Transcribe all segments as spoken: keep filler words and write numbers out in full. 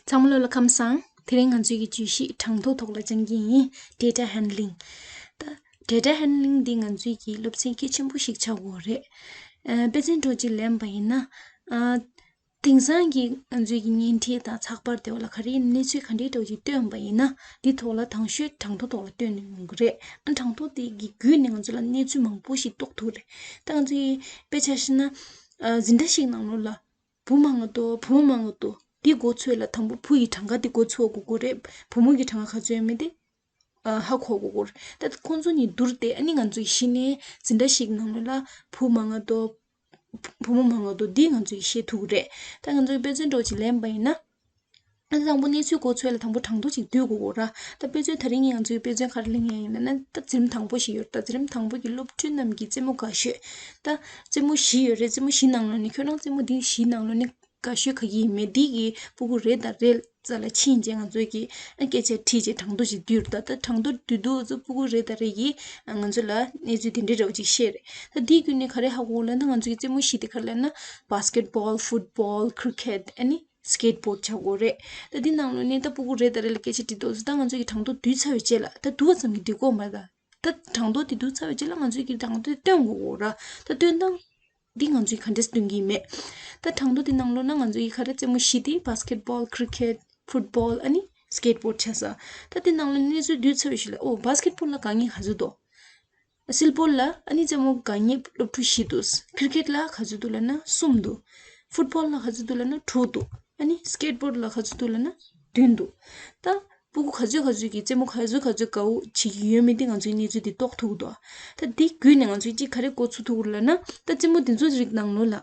ཚང་མ་ལོ་ལ་ཁམས་བཟང་། དེ་རིང་ང་ཚོའི་གི་བརྗོད་གཞི་གྲངས་ཐོ་ཐོག་ལ་སྦྱང་གི་ཡིན། Data handling། ད་data handling་འདི་ང་ཚོའི་གི་སློབ་ཚན་གལ་ཆེན་པོ་ཞིག་ཆགས་ཡོད་རེད། ཨ་དཔེ་མཚོན་འདྲ་ཅིག་ལེན་པ་ཡིན་ན། ཨ་དེང་སང་གི་ང་ཚོའི་གི་བརྙན་འཕྲིན་དང་ཚགས་པར་དེ་བ་ལ་ག་རེ་གནས་ཚུལ་ག་འདྲའི་འདྲ་ཅིག་བཏོན་པ་ཡིན་ན། འདི་ཐོག་ལ་དང་ཤོས་གྲངས་ཐོ་ཐོག་ལ་བཏོན་ནས་ཡོང་གི་རེད། ཨ་གྲངས་ཐོ་དེ་གི་བརྒྱུད་ནས་ང་ཚོ་ལ་གནས་ཚུལ་མང་པོ་ཞིག་རྟོགས་ཐུབ་རེད། ད་ང་ཚོའི་དཔེ་ཆ་བཞག་ན། ཨ་འཛིན་གྲྭ་ཞིག་ནང་ལོགས་ལ། བུ་མང་ང་དོ་བུ་མོ་མང་ང་དོ། འདི་འགོ་ཚུགས་ལ་དང་པོ་བུ་ཡི་གྲངས་ཀ་འདི་འགོ་ཚུགས་དགོས་དགོས་རེད། བུ་མོ་གི་གྲངས་ཀ་ག་ཚོད་ཡོད་མེད་དེ་ཨ་ཧ་གོ་དགོས་དགོས་རེད། ད་ཁོང་ཚོ་གཉིས་བསྡུར་ཏེ་ཨ་ནི་ང་ཚོ་གཞི་ནས་འཛིན་གྲྭ་ཞིག་ནང་ལོགས་ལ་བུ་མང་ང་དོ་བུ་མོ་མང་ང་དོ་འདི་ང་ཚོ་ཤེས་ཐུབ་ཀྱི་རེད། ད་ང་ཚོ་དཔེ་མཚོན་འདྲ་ཅིག་ལེན་པ་ཡིན་ན། ཨ་དང་པོ་གནས་ཚུལ་འགོ་ཚུགས་ལ་དང་པོ་གྲངས་ཐོ་ཅིག་བསྡུ་དགོས་དགོས་ར། ད་དཔེ་མཚོན་ད་རིང་ངས་ང་ཚོའི་དཔེ་མཚོན་ག་རེ་ལེན་ཡ་ཡིན་ལབ་ན། ད་འཛིན་རིམ་དང་པོ་ཞིག་ཡོད་རེད། ད་འཛིན་རིམ་དང་པོ་གི་སློབ་ཕྲུག་རྣམས་ཀྱི་རྩེད་མོ་དགའ་ཤོས། ད་རྩེད་མོ་བཞི་ཡོད་རེད། རྩེད་མོ་བཞི་ནང་ལོགས་ནས་ཁྱོད་རང་རྩེད་མོ་འདི་བཞི་ནང་ལོགས་ནས་དགའ་ཤོས་ག་གི་ཡིན་མེད་འདི་གི་སྤུ་གུ་རེ་དང་རེ་རྩ་ལ་ཕྱིན་རྗེས་ང་ཚོས་ཀྱི་ཨ་སྐད་ཆ་དྲིས་རྗེས་གྲངས་ཐོ་ཞིག་བསྡུས་རེད། ད་ད་གྲངས་ཐོ་བསྡུས་དུས་ཚོ་སྤུ་གུ་རེ་དང་རེ་ཡིས་ང་ཚོ་ལ་གནས་ཚུལ་དེ་འདྲའི་འདྲ་བོ་ཅིག་བཤད་རེད། ད་འདིའི་བརྒྱུད་ནས་ག་རེ་ཧ་གོ་ལབ་ན། ང་ཚོའི་རྩེད་མོ་བཞི་དེ་ག་རེ་ལབ་ན། Basketball, football, cricket ཨ་ནི་Skateboard བྱ་དགོས་རེད། ད་འདི་ནང་ལོགས་ནས་ད་སྤུ་གུ་རེ་དང་རེ་ལ་སྐད་ཆ་དྲིས་དུས་ད་ང་ཚོ་གི་གྲངས་ཐོ་བསྡུས་ཚར་བའི་རྗེས་ལ། ད་བསྡུ་བ་ཙམ་གྱིས་འགྲིག་གི་མ་རེད། ད་གྲངས་ཐོ་དེ་བསྡུས་ཚར་བའི་རྗེས་ལ་ང་ཚོ་གི་གྲངས་ཐོ་སྟོན་དགོས་ར། ད་སྟོན་སྟངས་འདི་ང་ཚོས་ག་འདྲས་སྟོན་གྱི་མེད། ད་གྲངས་ཐོ་དེ་ནང་ལོགས་ན་ང་ཚོ་གི་ག་རེ་རྩེད་མོ་བཞི་དེ་Basketball, cricket, football ཨ་ནི་Skateboard བྱས་ས། ད་དེ་ནང་ལོགས་གནས་ཚུལ་བསྡུས་ཚར་བའི་གཞུག་ལ། ཨོ་Basketball ལ་དགའ་ངེས་ག་ཚོད་འདུག Shuffleboard ལ་ཨ་ནི་རྩེད་མོ་དགའ་ངེས་སློབ་ཕྲུག་བཞི་འདུག Cricket ལ་ག་ཚོད་འདུག་ལབ་ན་གསུམ་འདུག Football ལ་ག་ཚོད་འདུག་ལབ་ན་དྲུག་འདུག་ཨ་ནི་Skateboard ལ་ག་ཚོད་འདུག་ལབ་ན་བདུན་འདུག་ད་སྤུ་གུ་ག་ཚོད་ག་ཚོད་ཀྱིས་རྩེད་མོ་ག་ཚོད་ག་ཚོད་དགའ་བོ་བྱེད་ཀྱི་ཡོད་མེད་དེ་ང་ཚོའི་གནས་ཚུལ་དེ་རྟོགས་ཐུབ་འདུག་ད་དེ་བརྒྱུད་ནས་ང་ཚོས་གཅིག་ག་རེ་གོ་ཚུགས་ཐུབ་ལབ་ན། ད་རྩེད་མོ་དེ་ཚོ་རིགས་ནང་ལོགས་ལ་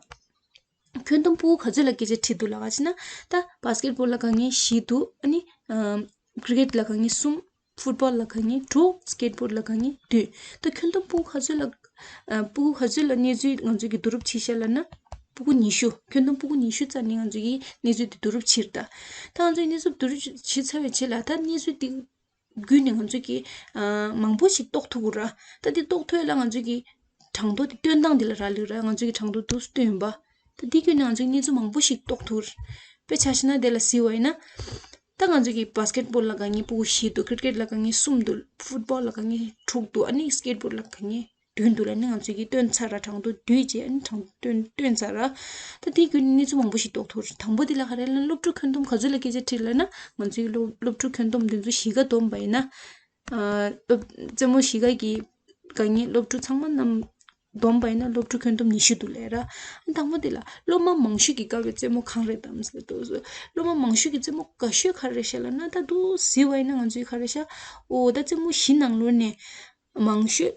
ཁྱོན་བསྡོམས་སྤུ་གུ་ག་ཚོད་ལ་སྐད་ཆ་དྲིས་འདུག་ལབ་ག་ཅེ་ན། ད་Basketball ལ་དགའ་ངེས་བཞི་འདུག་ཨ་ནི་ཨམ་Cricket ལ་དགའ་ངེས་གསུམ། Football ལ་དགའ་ངེས་དྲུག Skateboard ལ་དགའ་ངེས་བདུན། ད་ཁྱོན་བསྡོམས་སྤུ་གུ་ག་ཚོད་ལ་ཨ་སྤུ་གུ་ག་ཚོད་ལ་གནས་ཚུལ་ང་ཚོས་ཀྱི་བསྡུ་རུབ་བྱས་ཤག་ལབ་ན། སྤུ་གུ་ཉི་ཤུ། ཁྱོན་བསྡོམས་སྤུ་གུ་ཉི་ཤུ་རྩ་ནས་ང་ཚོས་ཀྱི་གནས་ཚུལ་དེ་བསྡུ་རུབ་བྱས་རེད། ད་ད་ང་ཚོས་གནས་ཚུལ་བསྡུ་རུབ་བྱས་ཚར་བའི་རྗེས་ལ་ད་གནས་ཚུལ་དེ་བརྒྱུད་ནས་ང་ཚོས་ཀྱི་ཨ་མང་པོ་ཞིག་རྟོགས་ཐུབ་ཀྱི་རེད། ད་དེ་རྟོགས་ཐུབ་ཡ་ལ་ང་ཚོས་ཀྱི་གྲངས་ཐོ་དེ་སྟོན་སྟངས་དེ་ལ་རག་ལས་རེད། ང་ཚོས་ཀྱི་གྲངས་ཐོ་འདུག་སེ་སྟོན་པ། ད་དེ་བརྒྱུད་ནས་ང་ཚོས་གནས་ཚུལ་མང་པོ་ཞིག་རྟོགས་ཐུབ་རེད། དཔེ་ཆ་བཞག་ན་དེ་ལ་གཟིགས་པ་ཡིན་ན། ད་ང་ཚོས་ཀྱི་Basketball ལ་དགའ་ངེས་སྤུ་གུ་བཞི་འདུག Cricket ལ་དགའ་ངེས་གསུམ་འདུག Football ལ་དགའ་ངེས་དྲུག་འདུག་ཨ་ནི་Skateboard ལ་དགའ་ངེས་བདུན་འདུག་ལབ་ནས་ང་ཚོས་ཀྱི་སྟོན་ཚར་ར། གྲངས་ཐོ་བསྡུས་རྗེས་ཨ་ནི་གྲངས་ཐོ་སྟོན་སྟོན་ཚར་ར། ད་དེ་བརྒྱུད་ནས་གནས་ཚུལ་མང་པོ་ཞིག་རྟོགས་ཐུབ་རེད། དང་པོ་དེ་ལ་ག་རེ་ལབ་ན། སློབ་ཕྲུག་ཁྱོན་བསྡོམས་ག་ཚོད་ལ་སྐད་ཆ་དྲིས་ལབ་ན། ང་ཚོས་སློབ་སློབ་ཕྲུག་ཁྱོན་བསྡོམས་དེ་ཚོ་གཞིས་ཀ་བསྡོམས་པ་ཡིན་ན། ཨ་སློབ་རྩེད་མོ་གཞིས་ཀ་གི་དགའ་ངེས་སློབ་ཕྲུག་ཚང་མ་རྣམས་བསྡོམས་པ་ཡིན་ན་སློབ་ཕྲུག་ཁྱོན་བསྡོམས་ཉི་ཤུ་འདུག་ལབ་ར། དང་པོ་དེ་ལ་སློབ་མ་མང་ཤོས་ཀྱིས་དགའ་བའི་རྩེད་མོ་གང་རེད་དམ་ཟེར་དུས། སློབ་མ་མང་ཤོས་ཀྱི་རྩེད་མོ་དགའ་ཤོས་ག་རེ་རེད་ཤག་ལབ་ན། ད་དུང་གཟིགས་པ་ཡིན་ན་ང་ཚོས་ག་རེ་ཤག་ཨོ་ད་རྩེད་མོ་བཞི་ནང་ལོགས་ནས་མང་ཤོས་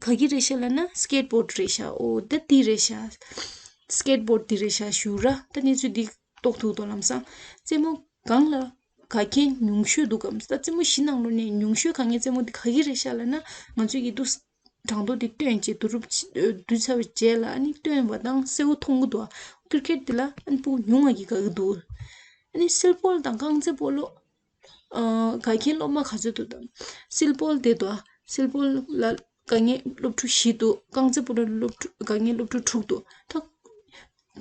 ག་གི་རེད་ཤག་ལབ་ན་Skateboard རེད་ཤག་ཨོ་ད་དེ་རེད་ཤག Skateboard དེ་རེད་ཤག་ཞུ་ར། ད་གནས་ཚུལ་འདི་རྟོགས་ཐུབ་འདུག་ལམ་སང་རྩེད་མོ་གང་ལ་དགའ་མཁན་ཉུང་ཤོས་འདུག་གམ། ད་རྩེད་མོ་བཞི་ནང་ལོགས་ནས་ཉུང་ཤོས་དགའ་མཁན་རྩེད་མོ་འདི་ག་གི་རེད་ཤག་ལབ་ན། ང་ཚོས་ཀྱི་འདུག་གྲངས་ཐོ་འདི་སྟོན་བྱས་བསྡུ་རུབ་བྱས་བསྡུས་ཚར་བའི་རྗེས་ལ་ཨ་ནི་སྟོན་པ་དང་གསལ་པོ་མཐོང་གི་འདུག Cricket འདི་ལ་ཨ་ནི་སྤུ་གུ་ཉུང་བ་གིས་དགའ་གི་འདུག་ཨ་ནི་Shuffleboard དང་རྐང་རྩེད་སྤོ་ལོ། ཨ་དགའ་མཁན་སློབ་མ་ག་ཚོད་འདུག་དང་། Shuffleboard དེ་འདུག Shuffleboard ལ་དགའ་མཁན་སློབ་ཕྲུག་བཞི་འདུག་རྐང་རྩེད་སྤོ་ལོ་སློབ་ཕྲུག་དགའ་མཁན་སློབ་ཕྲུག་དྲུག་འདུག་ད་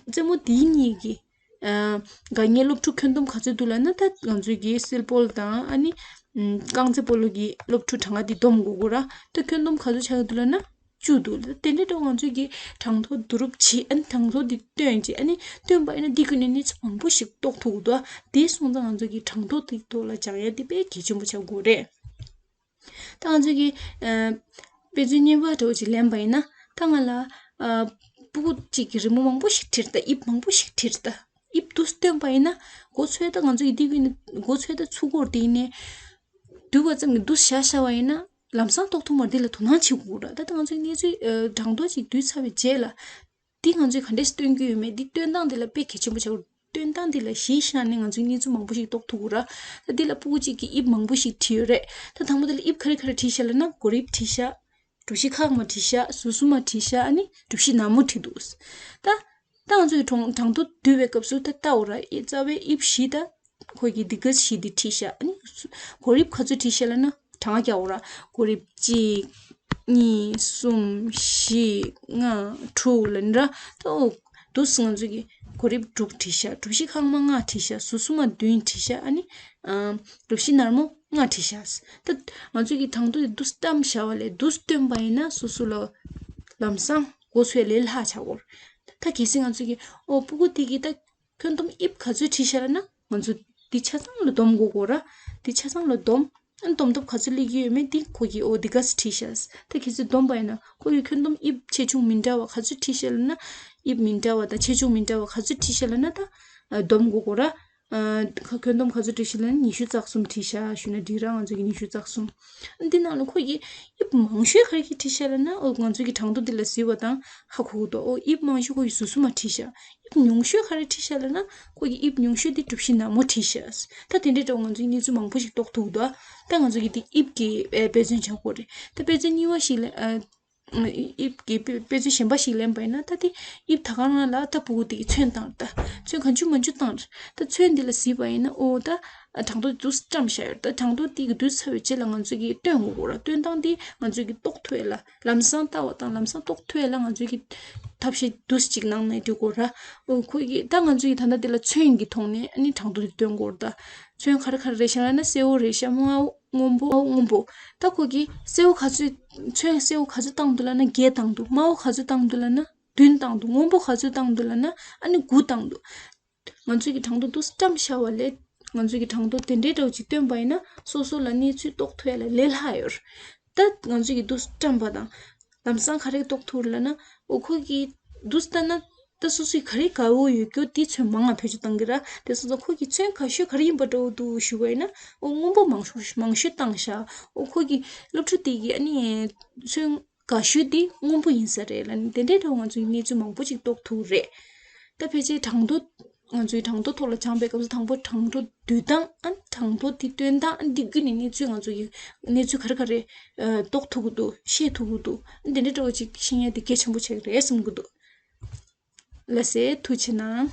རྩེད་མོ་དེ་གཉིས་ཀྱི་ཨ་དགའ་མཁན་སློབ་ཕྲུག་ཁྱོན་བསྡོམས་ག་ཚོད་འདུག་ལབ་ན། ད་ང་ཚོས་ཀྱི་Shuffleboard དང་ཨ་ནི་ཨམ་རྐང་རྩེད་སྤོ་ལོ་གི་སློབ་ཕྲུག་གྲངས་ཀ་དེ་བསྡོམས་དགོས་ཀྱི་ར། ད་ཁྱོན་བསྡོམས་ག་ཚོད་ཆགས་ཀྱི་འདུག་ལབ་ན་བཅུ་འདུག་ད་དེ་འདྲ་འདྲ་བོ་ང་ཚོས་ཀྱི་གྲངས་ཐོ་བསྡུ་རུབ་བྱེད། ཨ་ནི་གྲངས་ཐོ་འདི་སྟོན་བྱེད། ཨ་ནི་སྟོན་པ་ཡིན་ན་འདི་བརྒྱུད་ནས་གནས་ཚུལ་མང་པོ་ཞིག་རྟོགས་ཐུབ་ཀྱི་འདུག་དེ་སོང་ཙང་ང་ཚོས་ཀྱི་གྲངས་ཐོ་དེ་ཐོག་ལ་སྦྱང་ཡ་དེ་དཔེ་གལ་ཆེན་པོ་ཆགས་ཀྱི་ཡོད་རེད། ད་ང་ཚོས་ཀྱི་ཨ་དཔེ་མཚོན་རྙིང་པ་འདྲ་བོ་ཅིག་ལེན་པ་ཡིན་ན། ད་ང་ལ་ཨ་སྤུ་གུ་གཅིག་གིས་རི་མོ་མང་པོ་ཞིག་བྲིས་ད། དབྱིབས་མང་པོ་ཞིག་བྲིས་ད། དབྱིབས་འདུག་སེ་སྟོན་པ་ཡིན་ན། མགོ་ཚོས་ད་ང་ཚོ་ཡི་དེ་ཀུན་ནི་མགོ་ཚོས་ད་ཚུར་སྐོར་དེ་ཡིན་ནས་བསྡུས་པ་ཙམ་གྱིས་འདུག་སེ་བཞག་བཞག་པ་ཡིན་ན་ལམ་སང་རྟོགས་ཐུབ་མ་རེད། དེ་ལ་དོ་སྣང་བྱེད་དགོས་ར། ད་ད་ང་ཚོའི་གནས་ཚུལ་ཨ་གྲངས་ཐོ་ཅིག་བསྡུས་ཚར་བའི་རྗེས་ལ། འདི་ང་ཚོས་ག་འདྲས་སྟོན་གྱི་ཡོད་མེད་འདི་སྟོན་སྟངས་འདི་ལ་དཔེ་གལ་ཆེན་པོ་ཆགས། སྟོན་སྟངས་འདི་ལ་གཞི་བཞག་ནས་ང་ཚོས་གནས་ཚུལ་མང་པོ་ཞིག་རྟོགས་ཐུབ་ཀྱི་ར། ད་འདི་ལ་སྤུ་གུ་གཅིག་གིས་དབྱིབས་མང་པོ་ཞིག་བྲིས་ཡོད་རེད། ད་དང་པོ་དེ་ལ་དབྱིབས་ག་རེ་ག་རེ་བྲིས་ཤག་ལབ་ན། མགོ་རིལ་བྲིས་ཤག་གྲུ་བཞི་ཁག་མ་བྲིས་ཤག་ཟུར་ཟུར་མ་བྲིས་ཤག་ཨ་ནི་གྲུ་བཞི་ནག་མོ་བྲིས་འདུག་ད་ད་ང་ཚོས་གྲངས་གྲངས་ཐོ་བསྡུས་པའི་སྐབས་སུ་ད་ལྟ་འོ་ར་ཨེ་རྩ་བའི་དབྱིབས་བཞི་ད་ཁོ་གི་འདི་ག་བཞི་འདི་བྲིས་ཤག་ཨ་ནི་མགོ་རིལ་ག་ཚོད་བྲིས་ཤག་ལབ་ན་གྲངས་རྒྱག་འོ་ར། མགོ་རིལ་གཅིག་གཉིས་གསུམ་བཞི་ལྔ་དྲུག་ལབ་ནི་ར། ད་འོ་འདུག་སེ་ང་ཚོས་ཀྱི་ གོ་རིམ་དྲུག་བྲིས་ཤག་གྲུ་བཞི་ཁང་མ་ལྔ་བྲིས་ཤག་ཟུར་གསུམ་མ་བདུན་བྲིས་ཤག་ཨ་ནི་ཨམ། གྲུ་བཞི་ནར་མོ་ལྔ་བྲིས་ཤག་ད་ང་ཚོས་ཀྱི་གྲངས་ཐོ་དེ་འདུག་སེ་བཀྲམ་བཞག་པ་ལས་འདུག་སེ་སྟོན་པ་ཡིན་ན་སོ་སོ་ལ་ལམ་སང་མགོ་ཚོས་ལས་སླ་ཆགས་ཀྱི་ཡོད་རེད། ད་གལ་སྲིད་ང་ཚོས་ཀྱི་ཨོ་སྤུ་གུ་དེ་གི་ད་འཁོན་སྡོམ་དབྱིབས་ག་ཚོད་བྲིས་ཤག་ལབ་ན་ང་ཚོ་འདི་ཆ་ཚང་ལ་སྡོམ་དགོས་ཀྱི་ཡོད་རེད། འདི་ཆ་ཚང་ལ་སྡོམ། ཨ་ནི་སྡོམ་ཐབས་ག་ཚོད་སླེབས་ཀྱི་ཡོད་མེད་འདི་ཁོ་གིས་ཨོ་འདི་ག་ཚོད་བྲིས་ཤག་ད་གལ་སྲིད་སྡོམ་པ་ཡིན་ན་ཁོ་གིས་འཁོན་སྡོམ་དབྱིབས་ཆེ་ཆུང་མི་འདྲ་བ་ག་ཚོད་བྲིས་ཤག་ལབ་ན། དབྱིབས་མི་འདྲ་བ་དང་ཆེ་ཆུང་མི་འདྲ་བ་ག་ཚོད་བྲིས་ཤག་ལབ་ན་ད་ཨ་སྡོམ་དགོས་ཀྱི་ཡོད་རེད། ཨ་ཁ་འཁོན་སྡོམ་ག་ཚོད་བྲིས་ཤག་ལབ་ན་ཉི་ཤུ་རྩ་གསུམ་བྲིས་ཤག་ཞུས་ན་འགྲིག་རེད། ང་ཚོ་གིས་ཉི་ཤུ་རྩ་གསུམ། ཨ་འདི་ནང་ལ་ཁོ་གིས་དབྱིབས་མང་ཤོས་ག་རེ་གིས་བྲིས་ཤག་ལབ་ན་ཨོ་ང་ཚོ་གི་གྲངས་ཐོ་འདི་ལ་གཟིགས་པ་དང་ཧ་གོ་གི་འདུག་ཨོ་དབྱིབས་མང་ཤོས་ཁོ་གིས་ཟུར་གསུམ་མ་བྲིས་ཤག་དབྱིབས་ཉུང་ཤོས་ག་རེ་བྲིས་ཤག་ལབ་ན་ཁོ་གིས་དབྱིབས་ཉུང་ཤོས་འདི་གྲུ་བཞི་ནར་མོ་བྲིས་ཤག་ད་དེ་འདྲའི་འདྲ་བོ་ང་ཚོ་གིས་གནས་ཚུལ་མང་པོ་ཞིག་རྟོགས་ཐུབ་འདུག་ད་ང་ཚོ་གིས་འདི་དབྱིབས་ཀྱི་ཨེ་དཔེ་མཚོན་ཆགས་ཀྱི་ཡོད་རེད། ད་དཔེ་མཚོན་གཉིས་པ་ཞིག་ལ་ཨ། དབྱིབས་ཀྱི་དཔེ་དཔེ་མཚོན་གཞན་པ་ཞིག་ལེན་པ་ཡིན་ན་ད་དེ་དབྱིབས་ད་ག་རང་ལ་ད་སྤུ་གུ་དེ་གི་ཚོན་བཏང་ད་ཚོན་གང་བྱུང་མང་བྱུང་བཏང་ད་ཚོན་འདི་ལ་གཟིགས་པ་ཡིན་ན་ཨོ་ད་གྲངས་ཐོ་འདུག་སེ་བཀྲམ་བཞག་ཡོད། ད་གྲངས་ཐོ་དེ་གི་བསྡུས་ཚར་བའི་རྗེས་ལ་ང་ཚོ་གིས་སྟོན་དགོས་ཀྱི་ཡོད་རེད། སྟོན་སྟངས་དེ་ང་ཚོ་གིས་རྟོགས་ཐུབ་ཡ་ལ་ལམ་སང་ལྟ་བ་དང་ལམ་སང་རྟོགས་ཐུབ་ཡ་ལ་ང་ཚོ་གིས་ཐབས་ཤེས་འདུག་སེ་ཅིག་གནང་ན་འགྲིག་གི་ཡོད་རེད། ཨོ་ཁོ་གིས་ད་ང་ཚོ་གིས་ད་ལྟ་འདི་ལ་ཚོན་གྱི་ཐོག་ནས་ཨ་ནི་གྲངས་ཐོ་དེ་སྟོན་དགོས་རེད། ད་ཚོན་ག་རེ་ག་རེ་རེད་ཤག་ལབ་ན་སེར་པོ་རེད་ཤག་དམར་པོ། སྔོན་པོ། སྔོན་པོ། ད་ཁོ་གིས་སེར་པོ་ག་ཚོད་ཚོན་སེར་པོ་ག་ཚོད་བཏང་འདུག་ལབ་ན་བརྒྱད་བཏང་འདུག་དམར་པོ་ག་ཚོད་བཏང་འདུག་ལབ་ན་བདུན་བཏང་འདུག་སྔོན་པོ་ག་ཚོད་བཏང་འདུག་ལབ་ན་ཨ་ནི་དགུ་བཏང་འདུག་ང་ཚོས་ཀྱི་གྲངས་ཐོ་འདུག་སེ་བཀྲམ་བཞག་པ་ལས་ང་ཚོས་ཀྱི་གྲངས་ཐོ་དེ་འདྲའི་འདྲ་བོ་ཅིག་བཏོན་པ་ཡིན་ན་སོ་སོ་ལ་གནས་ཚུལ་རྟོགས་ཐུབ་ཡ་ལ་ལས་སླ་ཡོད་རེད། ད་ང་ཚོས་ཀྱི་འདུག་སེ་བཀྲམ་པ་དང་ལམ་སང་ག་རེ་རྟོགས་ཐུབ་ལབ་ན་ཨོ་ཁོ་གིས་འདུག་སེ་ལྟ་ན། ད་སོ་སོའི་ག་རེ་དགའ་བོ་ཡོད་རྒྱུ་དེ་ཚོན་མང་ང་བེད་སྤྱོད་གཏང་གི་ར། དེ་སོང་ཙང་ཁོ་གི་ཚོན་དགའ་ཤོས་ག་རེ་ཡིན་པ་འདྲ་བོ་འདུག་ཞུ་བ་ཡིན་ན། ཨོ་སྔོན་པོ་མང་ཤོས་མང་ཤོས་བཏང་ཤག་ཨོ་ཁོ་གི་སློབ་ཕྲུག་དེ་གི་ཨ་ནི་ཚོན་དགའ་ཤོས་དེ་སྔོན་པོ་ཡིན་ས་རེད་ལབ་ནི་དེ་འདྲའི་འདྲ་བོ་ང་ཚོ་གི་གནས་ཚུལ་མང་པོ་ཅིག་རྟོགས་ཐུབ་རེད། ད་ཕལ་ཆེར་གྲངས་ཐོ་ང་ཚོའི་གྲངས་ཐོ་ཐོག་ལ་སྦྱངས་པའི་སྐབས་སུ་དང་པོ་གྲངས་ཐོ་བསྡུས་སྟངས་ཨ་ནི་གྲངས་ཐོ་དེ་སྟོན་སྟངས་ཨ་ནི་དེ་བརྒྱུད་ནས་གནས་ཚུལ་ང་ཚོ་གི་གནས་ཚུལ་ག་རེ་ག་རེ་རྟོགས་ཐུབ་ཀྱི་འདུག་ཤེས་ཐུབ་ཀྱི་འདུག་ཨ་ནི་དེ་འདྲའི་འདྲ་བོ་ཅིག་ཤེས་ཡ་དེ་གལ་ཆེན་པོ་ཆགས་ཀྱི་རེད་བསམ་གྱི་འདུག་ལགས་སེ། ཐུགས་རྗེ་གནང་།